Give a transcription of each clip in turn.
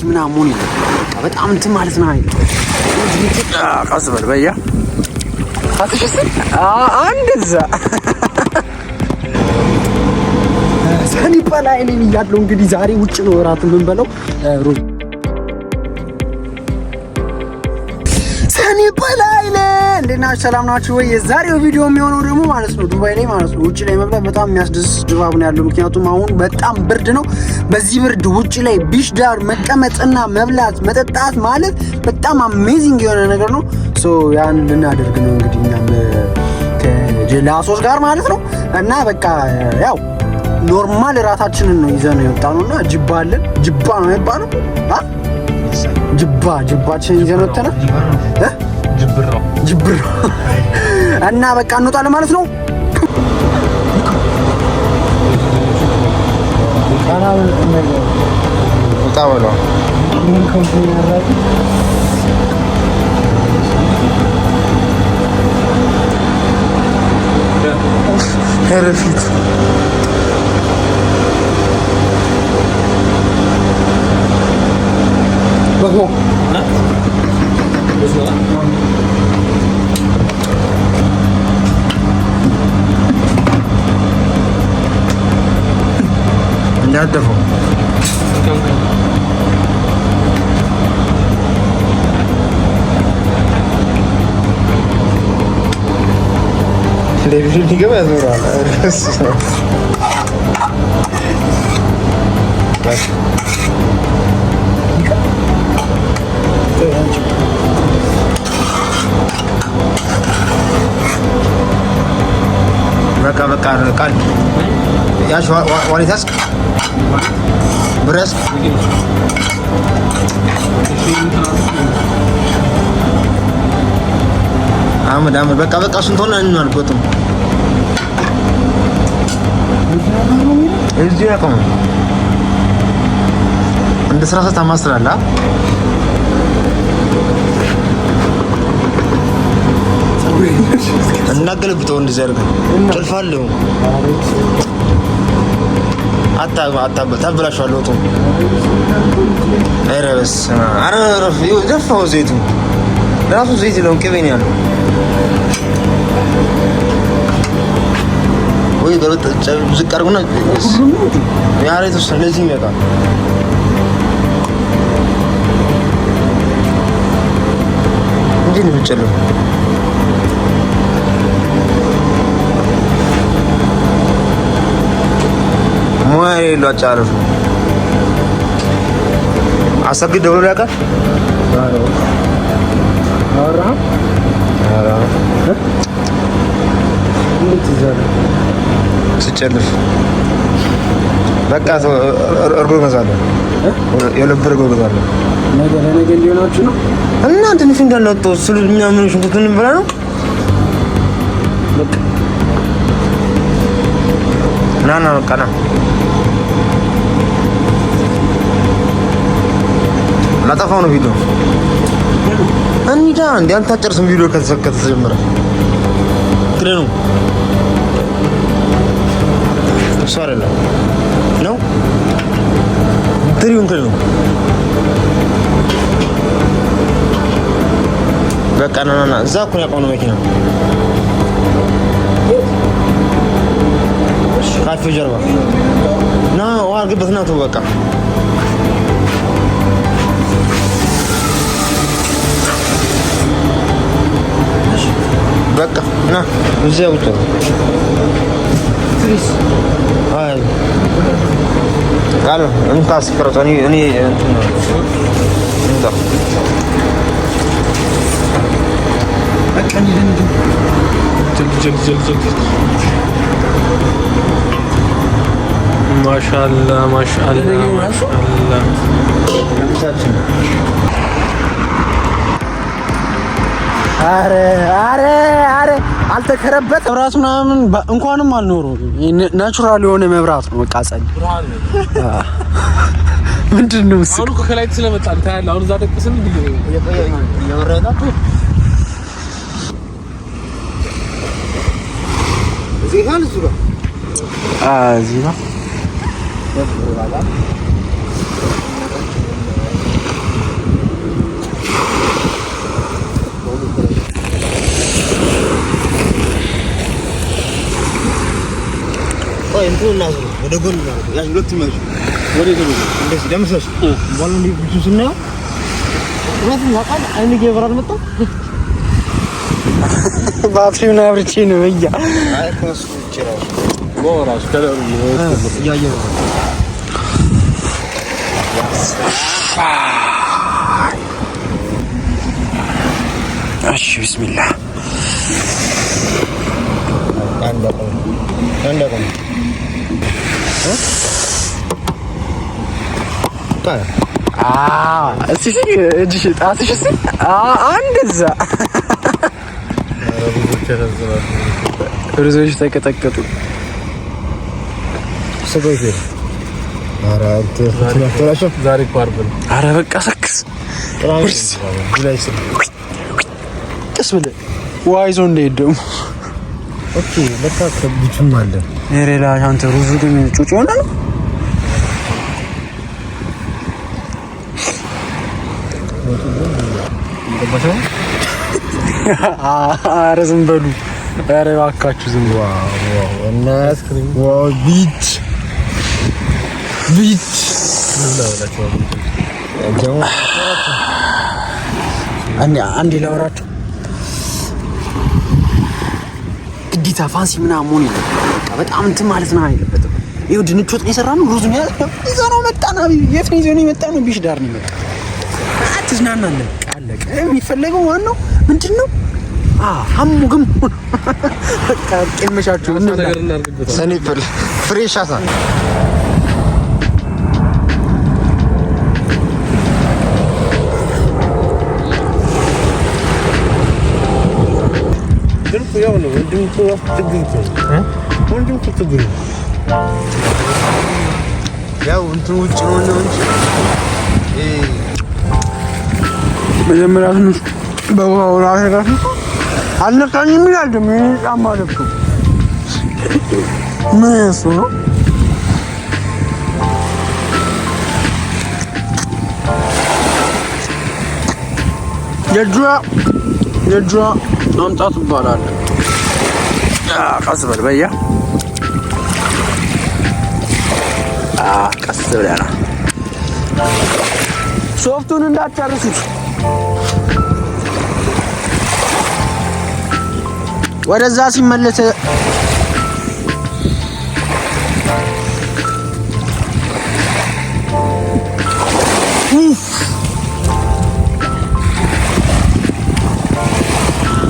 ምናምን መሆን የለበትም። በቃ በጣም እንትን ማለት ነው። ቀስ በል በያ አንድ እዛ ሰኒ በላይ ነኝ እያለሁ እንግዲህ ዛሬ ውጭ ነው እራት የምንበለው። ሰኒ በላይ እንዴት ናችሁ? ሰላም ናችሁ ወይ? የዛሬው ቪዲዮ የሚሆነው ደግሞ ማለት ነው ዱባይ ላይ ማለት ነው ውጭ ላይ መብላት በጣም የሚያስደስት ድባብ ነው ያለው። ምክንያቱም አሁን በጣም ብርድ ነው። በዚህ ብርድ ውጭ ላይ beach ዳር መቀመጥና መብላት መጠጣት ማለት በጣም amazing የሆነ ነገር ነው። So ያን ልናደርግ ነው እንግዲህ እኛም ከጀላሶች ጋር ማለት ነው። እና በቃ ያው normal እራታችንን ነው ይዘን የወጣነው እና ጅባ አለን። ጅባ ነው የሚባለው፣ ጅባ ጅባችንን ይዘን ወጥተናል። ጅብር እና በቃ እንወጣለን ማለት ነው። ፊት እንዳትደፋው። ቴሌቪዥን ሊገባ ያዞራል። በቃ በቃ ቃል ያሽ wallet ያዝክ፣ ብር ያዝክ። አህመድ አህመድ በቃ በቃ እሱን ተውና እንሂድ። እዚሁ ያቆመው እንደ ስራ ሰዓት ታማስላለህ። እናገለብጠው እንደዚህ አድርገን ጭልፋ አለው። አታበላሽዋለሁ። ወጡ ኧረ በስመ አብ! ኧረ እረፍ! ደፋው ዘይቱ ራሱ ዘይት የለውም ቅቤ ነው ያለው። ወይ ዝቅ አድርጉና የተወሰነ ለዚህ የሚበቃ እንዴት ነው የሚጨለው? ሙያ የሌለው አጫረፍ ነው። አሰግድ ደውሎ ያውቃል። ስጨልፍ በቃ እርጎ እገዛለሁ፣ የልብ እርጎ እገዛለሁ። ነገ ለነገ እንዲሆናችሁ ነው። እና ትንሽ እንዳልወጣው ስሉ እኛ ምን ሽንኩርቱን እንበላ ነው። ና ና በቃ ና ላጠፋው ነው ቪዲዮ። እንሂዳ እንደ አንተ አጨርስም ቪዲዮ ከተጀመረ ክደኑ። እሱ አይደለም ነው ትሪውን ክደኑ። በቃ ና ና ና እዛ እኮ ነው ያቆምነው መኪና ካፌው ጀርባ ና ውሃ አድርግበት ና ተው በቃ በቃ ና እዚያ ውጭ ነው። አይ ቃል እንካ አስቀርጾ እኔ እኔ እንትን ነው እንታ ጀል ጀል ጀል ጀል። ማሻአላ ማሻአላ ማሻአላ። አረ አረ አረ አልተከረበት መብራት ምናምን እንኳንም አልኖረው natural የሆነ መብራት ነው። በቃ ጸድ ምንድን ነው እሱ? አሁን እኮ ከላይ ስለመጣ ታያለህ። አሁን እዛ ደቅስን እዚህ ነው። እንትኑን እናዙረው፣ ወደ ጎን እናድርገው። ያዥ፣ ሁለቱም ያዥ። እንደዚህ ደምሰሽ በኋላ እንዲህ ብቻውን ስናየው እውነትም ታውቃለህ፣ አይን እየበራ አልመጣም። ባትሪውን አብርቼ ነው እያ አይ ከእሱ ውጭ ራሱ ራሱ ከለሩ እያየሁ ነው። እሺ ቢስሚላህ። አንድ አቆም፣ አንድ አቆም። ቃሪያ እስቲ እጅሽ ጣትሽ እስቲ አንድ እዛ ሩዞች ተቀጠቀጡ። ስጋው ይሄ ኧረ አንተ አታበላሸው። ዛሬ እኮ ዓርብ ነው። አረ በቃ ሰክስ ቅዳሜ July ስር ቀስ ብለህ ውሃ ይዞ እንደሄድ ደግሞ okay፣ ለካ ከብቹም አለ። ሌላ አንተ ሩዙ ግን ጩጭ ይሆናል። ኧረ ዝም በሉ። ኧረ እባካችሁ ዝም በሉ። Wow እናት wow beach beach አንዴ ላወራችሁ ግዴታ fancy ምናምን መሆን የለበትም። በቃ በጣም እንትን ማለት ነው የለበትም። ይኸው ድንች ወጥ ነው የሰራነው። ሩዝ ነው ይዘ ነው መጣና የት ነው ይዘው ነው የመጣ ነው? Beach ዳር ነው የመጣ። ትዝናናለህ። በቃ አለቀ። የሚፈለገው ዋናው ምንድን ነው? ሀሙ ግም በቃ ጤመሻችሁ ነገር እናድርግበት። ሰኔ fresh አሳ ግን እኮ ያው ነው። ወንድም እኮ ችግር እኮ ነው። ወንድም እኮ ችግር ነው። ያው እንትኑ ውጭ ነው ነው እንጂ መጀመሪያ ትንሽ በውሃው ራሴ ጋር አልነካኝም ይላል። ደግሞ የእኔ ጫማ ለብሶ ምን እሱ ነው? የእጇ አምጣ ትባላለህ። ቀስ በል በያ ቀስ ብለህ ና። ሶፍቱን እንዳትጨርሱት። ወደዛ ሲመለስ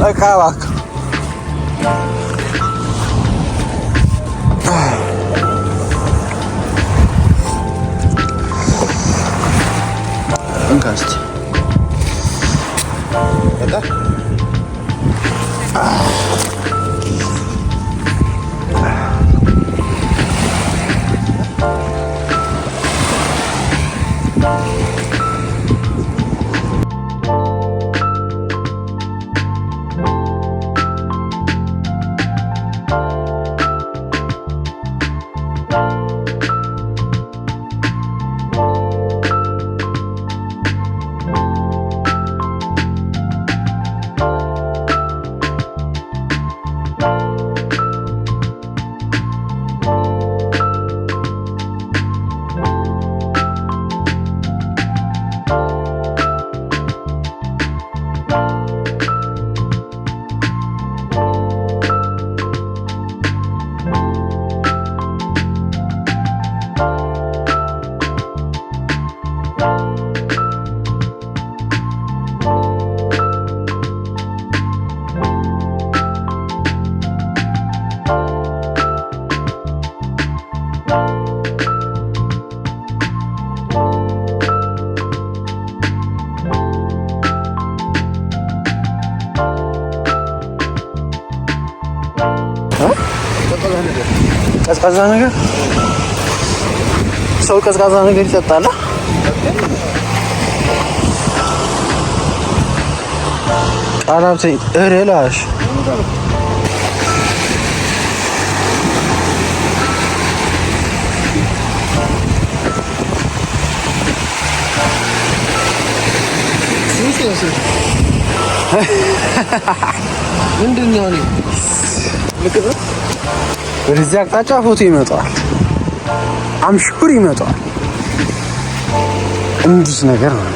በቃ እባክህ እንካ እስኪ። ቀዝቃዛ ነገር ሰው ቀዝቃዛ ነገር ይጠጣል። ቃላብት እሬላሽ ምንድን ነው? ወደዚህ አቅጣጫ ፎቶ ይመጣዋል። I'm sure ይመጣዋል። እንዲህ ነገር ነው።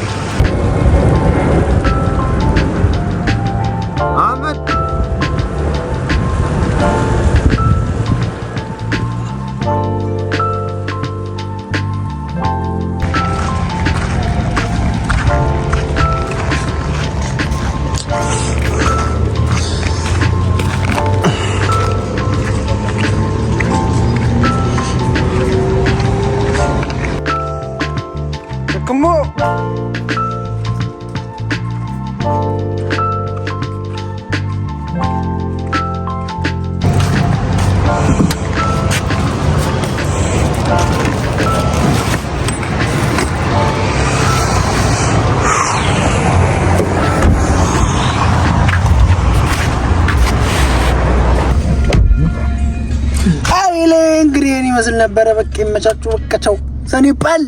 ደግሞ አይሌ እንግዲህ ይመስል ነበረ። በቃ ይመቻችሁ። በቃ ቻው። ሰኔ ጳል።